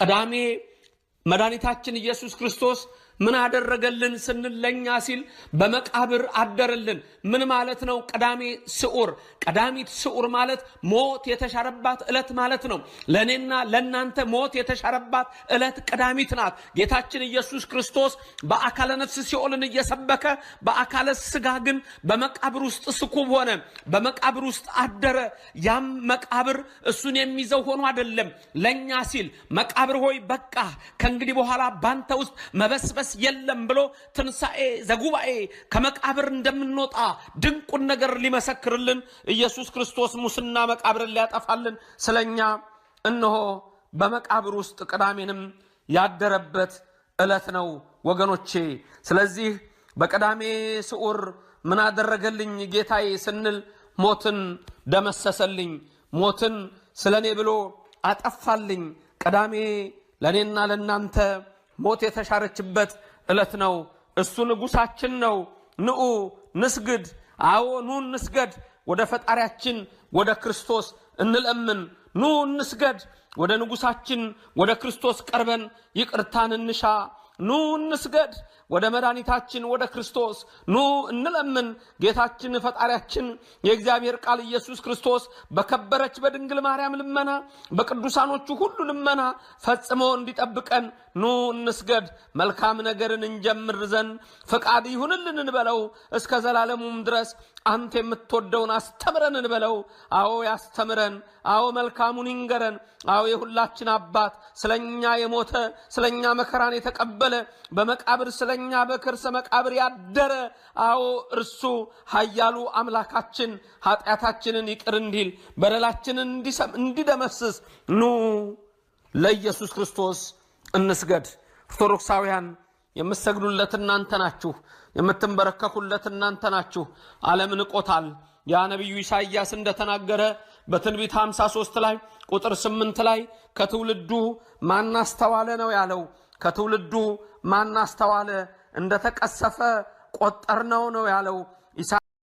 ቅዳሜ መድኃኒታችን ኢየሱስ ክርስቶስ ምን አደረገልን ስንል ለኛ ሲል በመቃብር አደረልን። ምን ማለት ነው? ቀዳሜ ስዑር፣ ቀዳሚት ስዑር ማለት ሞት የተሻረባት ዕለት ማለት ነው። ለእኔና ለእናንተ ሞት የተሻረባት ዕለት ቀዳሚት ናት። ጌታችን ኢየሱስ ክርስቶስ በአካለ ነፍስ ሲኦልን እየሰበከ በአካለ ስጋ ግን በመቃብር ውስጥ ስኩብ ሆነ፣ በመቃብር ውስጥ አደረ። ያም መቃብር እሱን የሚይዘው ሆኖ አይደለም፣ ለእኛ ሲል መቃብር ሆይ በቃ ከእንግዲህ በኋላ ባንተ ውስጥ መበስበስ የለም ብሎ ትንሣኤ ዘጉባኤ ከመቃብር እንደምንወጣ ድንቁን ነገር ሊመሰክርልን ኢየሱስ ክርስቶስ ሙስና መቃብርን ሊያጠፋልን ስለኛ እነሆ በመቃብር ውስጥ ቅዳሜንም ያደረበት ዕለት ነው ወገኖቼ። ስለዚህ በቀዳሜ ስዑር ምን አደረገልኝ ጌታዬ ስንል ሞትን ደመሰሰልኝ፣ ሞትን ስለኔ ብሎ አጠፋልኝ። ቅዳሜ ለእኔና ለእናንተ ሞት የተሻረችበት ዕለት ነው። እሱ ንጉሳችን ነው። ንዑ ንስግድ። አዎ ኑ እንስገድ። ወደ ፈጣሪያችን ወደ ክርስቶስ እንለምን። ኑ እንስገድ። ወደ ንጉሳችን ወደ ክርስቶስ ቀርበን ይቅርታን እንሻ። ኑ እንስገድ። ወደ መድኃኒታችን ወደ ክርስቶስ ኑ እንለምን። ጌታችን ፈጣሪያችን የእግዚአብሔር ቃል ኢየሱስ ክርስቶስ በከበረች በድንግል ማርያም ልመና፣ በቅዱሳኖቹ ሁሉ ልመና ፈጽሞ እንዲጠብቀን ኑ እንስገድ። መልካም ነገርን እንጀምር ዘንድ ፈቃድ ይሁንልን እንበለው። እስከ ዘላለሙም ድረስ አንተ የምትወደውን አስተምረን እንበለው። አዎ ያስተምረን። አዎ መልካሙን ይንገረን። አዎ የሁላችን አባት፣ ስለኛ የሞተ፣ ስለኛ መከራን የተቀበለ፣ በመቃብር ስለኛ በከርሰ መቃብር ያደረ፣ አዎ እርሱ ኃያሉ አምላካችን ኃጢአታችንን ይቅር እንዲል፣ በደላችንን እንዲደመስስ ኑ ለኢየሱስ ክርስቶስ እንስገድ። ኦርቶዶክሳውያን፣ የምትሰግዱለት እናንተ ናችሁ። የምትንበረከኩለት እናንተ ናችሁ። ዓለም ንቆታል። ያ ነቢዩ ኢሳይያስ እንደተናገረ በትንቢት 53 ላይ ቁጥር 8 ላይ ከትውልዱ ማን አስተዋለ ነው ያለው። ከትውልዱ ማን አስተዋለ? እንደተቀሰፈ ቆጠርነው ነው ያለው።